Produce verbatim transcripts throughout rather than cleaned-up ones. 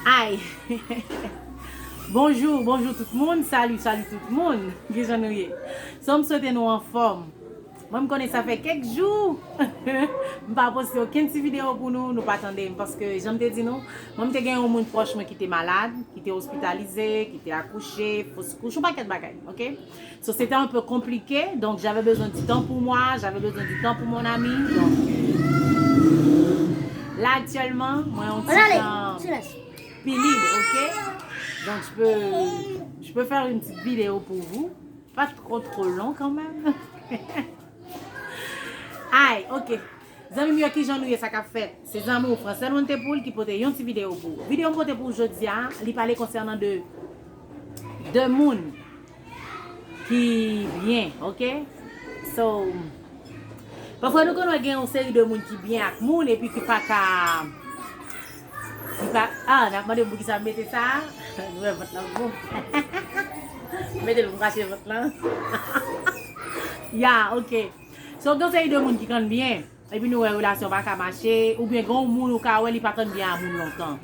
Ay! Bonjou, bonjou tout moun. Sali, sali tout moun. Kijan nou ye? So, m swete nou anfòm. Mwen, m konnen sa fè kèk jou m pa poste okenn ti videyo pou nou, nou pa tande m. Paske, jan m te di nou, mwen, m te gen yon moun pwòch mwen ki te malad, ki te ospitalize, ki te akouche, fos kouch, yon pakèt bagay, oke? So, c'était un peu compliqué, donc j'avais besoin du temps pour moi, j'avais besoin du temps pour mon ami. Donc, euh, là, actuellement, mwen yon ti jan pi lib, oke? Donc, je peux, je peux faire une petite vidéo pour vous. Pas trop, trop long quand même. Ay, oke. Zanmi m yo, kijan nou ye, sa k ap fèt? Se zanmi w Francel Montepoul ki pote yon ti videyo pou ou. Videyo m pote pou ou jodi a, li pale konsènan de, de moun ki byen, oke? So, pafwa nou konn wè gen yon seri de moun ki byen ak moun epi ki pa ka, ki pa, ah, n ap mande m poukisa m mete sa a? Nou wè vant lan bon. Mete l pou m kache vant lan. Ya, oke. So, gen yon seri de moun ki konn byen, epi nou wè relasyon pa ka mache, oubyen gen yon moun ou ka wè li pa konn byen a moun lontan.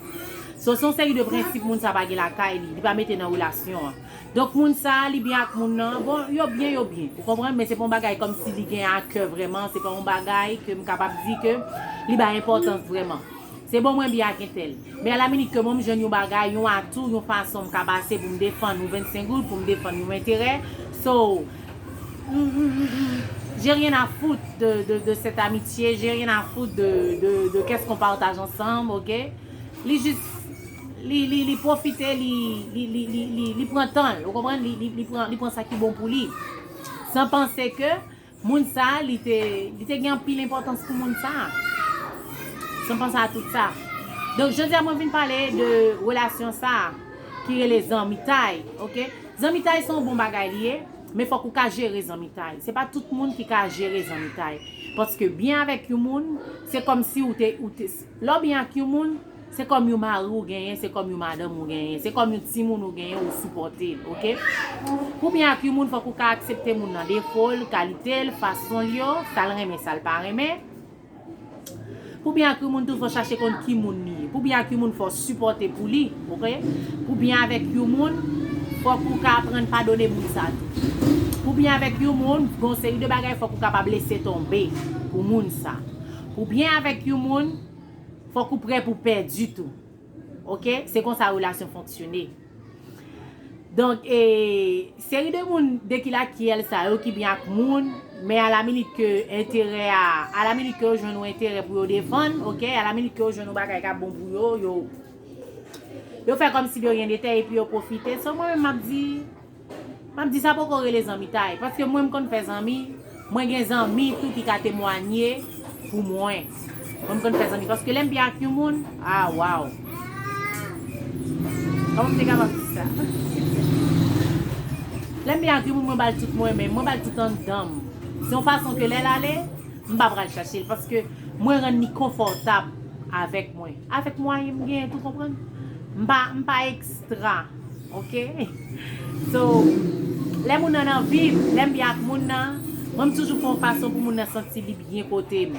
So, se yon seri de prensip moun sa pa gen lakay li, li pa mete nan relasyon an. Donk, moun sa, li byen ak moun nan, bon, yo byen, yo byen, ou konprann, men se pa yon bagay kòmsi li gen a kè vrèman, se pa yon bagay ke m kapab di ke li bay enpòtans vrèman. Se bon, mwen byen ak entèl. Men alaminit ke mwen m jwenn yon bagay, yon atou, yon fason m ka pase pou m defann yon vennsenk goud, pou m defann yon enterè. So, mm, mm, mm, mm, j'ai rien à foutre de, de, de cette amitié, j'ai rien à foutre de, de, de qu'est-ce qu'on partage ensemble, oke? Li jis, li, li, li pwofite, li, li, li, li, li, li pran tan l, ou konprann? Li, li, li pran, li pran sa ki bon pou li. San panse ke moun sa, li te, li te gen anpil enpòtans pou moun sa. San panse a tout sa. Donk, jodi a, mwen vin pale de relasyon sa, ki rele zanmitay, oke? Zanmitay se yon bon bagay li ye, men fòk ou ka jere zanmitay. Se pa tout moun ki ka jere zanmitay. Paske byen avèk yon moun, se kòmsi ou te, ou te, lè w byen ak yon moun, se kòm yon mari w genyen, se kòm yon madanm ou genyen, se kòm yon timoun ou genyen, ou sipòte l, oke? Pou byen ak yon moun, fòk ou ka aksepte moun nan defo l, kalite l, fason l yo, sa l renmen, sa l pa renmen. Pou byen ak yon moun tou, fò chache konn ki moun li ye. Pou byen ak yon moun, fò sipòte pou li, oke? Pou byen avèk yon moun, fòk ou ka aprann padone moun sa tou. Pou byen avèk yon moun, gen yon seri de bagay, fòk ou kapab lese tonbe pou moun sa. Pou byen avèk yon moun, fòk ou prè pou pèdi tou. Oke? Se konsa relasyon fonksyone. Donk, e, seri de moun de ki lakyèl sa yo ki byen ak moun, men alaminit ke enterè a, alaminit ke yo jwenn yon enterè pou yo defann, oke? Alaminit ke yo jwenn yon bagay k ap bon pou yo, yo, yo fè kòmsi de ryen de tè epi yo pwofite. So, mwen menm, m ap di, m ap di sa poko rele zanmitay. Paske mwen, m konn fè zanmi, mwen gen zanmi tou ki ka temwanye pou mwen. Mwen, m konn fè zanmi. Paske lè m byen ak yon moun, ah, waw. Kòman m te kapab di sa? Lè m byen ak yon moun, mwen ba l tout mwen menm, mwen ba l tout anndan m. Se yon fason ke lè l ale, m pa pral chache l. Paske mwen rann li konfòtab avèk mwen. Avèk mwayen m genyen tou, konprann? M pa, m pa ekstra. Oke? So, lè moun nan nan vi m, lè m byen ak moun nan, mwen m toujou fè yon fason pou moun nan santi li byen kote m.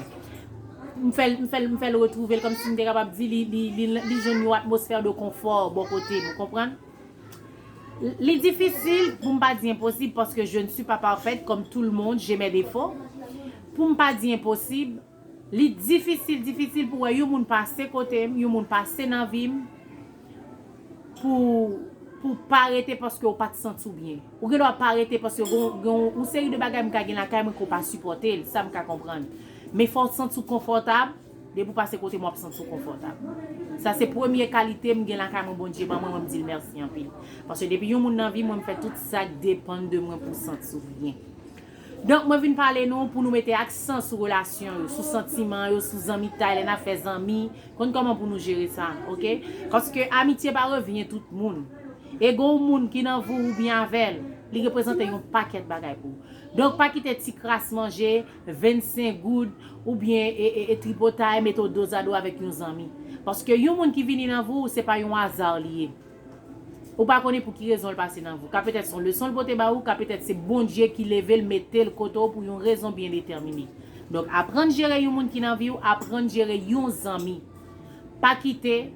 M fè l, m fè l, m fè l retwouve l kòmsi m te kapab di li, li, li, li jwenn yon atmosfè de konfò bò kote m, ou konprann? Li difisil, pou m pa di enposib, paske je ne suis pas parfaite, comme tout le monde, j'ai mes défauts. Pou m pa di enposib, li difisil, difisil pou wè yon moun pase kote m, yon moun pase nan vi m, pou, pou pa rete paske w pa t santi w byen. Ou gen dwa pa rete paske gon, gon yon seri de bagay m ka gen lakay mwen ke w pa sipòte l, sa m ka konprann. Men fò w santi w konfòtab, depi w pase kote m w ap santi w konfòtab. Sa se premye kalite m gen lakay mwen, Bondye ban mwen, mwen m di l mèsi anpil. Paske depi yon moun nan vi mwen, m fè tout sa k depann de mwen pou w santi w byen. Donk, mwen vin pale nou pou nou mete aksan sou relasyon yo, sou santiman yo, sou zanmitay, lè n ap fè zanmi, konn kòman pou nou jere sa, oke? Paske amitye pa revyen tout moun. E gon yon moun ki nan vi w ou byen avè l, li reprezante yon pakèt bagay pou ou. Donk, pa kite ti kras manje, vennsenk goud, oubyen e, e, e tripotay, mete w dozado avèk yon zanmi. Paske yon moun ki vini nan vi w, se pa yon aza li ye. Ou pa konnen pou ki rezon l pase nan vi w. Ka petèt se yon leson l pote ba ou, ka petèt se Bondye ki leve l, mete l kote w pou yon rezon byen detèmine. Donk, aprann jere yon moun ki nan vi w, aprann jere yon zanmi. Pa kite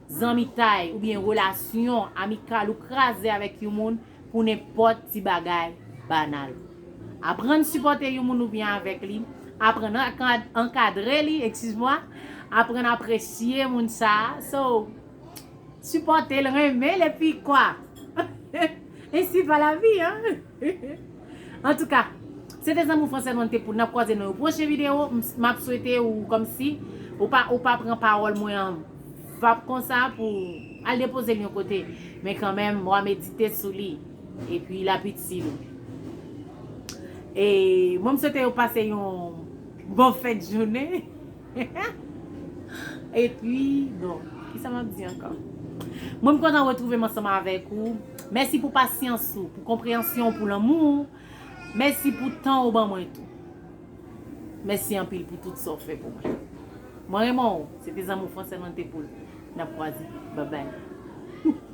zanmitay oubyen relasyon amikal ou kraze avèk yon moun pou nenpòt ti bagay banal. Aprann sipòte yon moun ou byen avèk li. Aprann ankad- ankadre li, excuse-moi. Aprann apresye moun sa a. So, sipòte l, renmen l, epi kwa? Ainsi va la vie, hein? Antouka, se te zanmi w Fransè Nwann te pou n ap kwaze nan yon pwochen videyo. M- M ap swete ou kòmsi ou pa, ou pa pran pawòl mwen an vap konsa pou al depoze l yon kote. Men kanmenm, w a medite sou li. Epi l ap itil ou. E mwen, m swete yo pase yon bon fèt jounen. Epi, bon, kisa m ap di ankò? Mwen, m kontan retwouve m ansanm avèk ou. Mèsi pou pasyans ou, pou konpreyansyon ou, pou lanmou ou. Mèsi pou tan ou ban mwen tou. Mèsi anpil pou tout sa w fè pou mwen. Mwen renmen w. Se te zanmi w Fransè Nwann te pou l. N ap kwaze. Babay.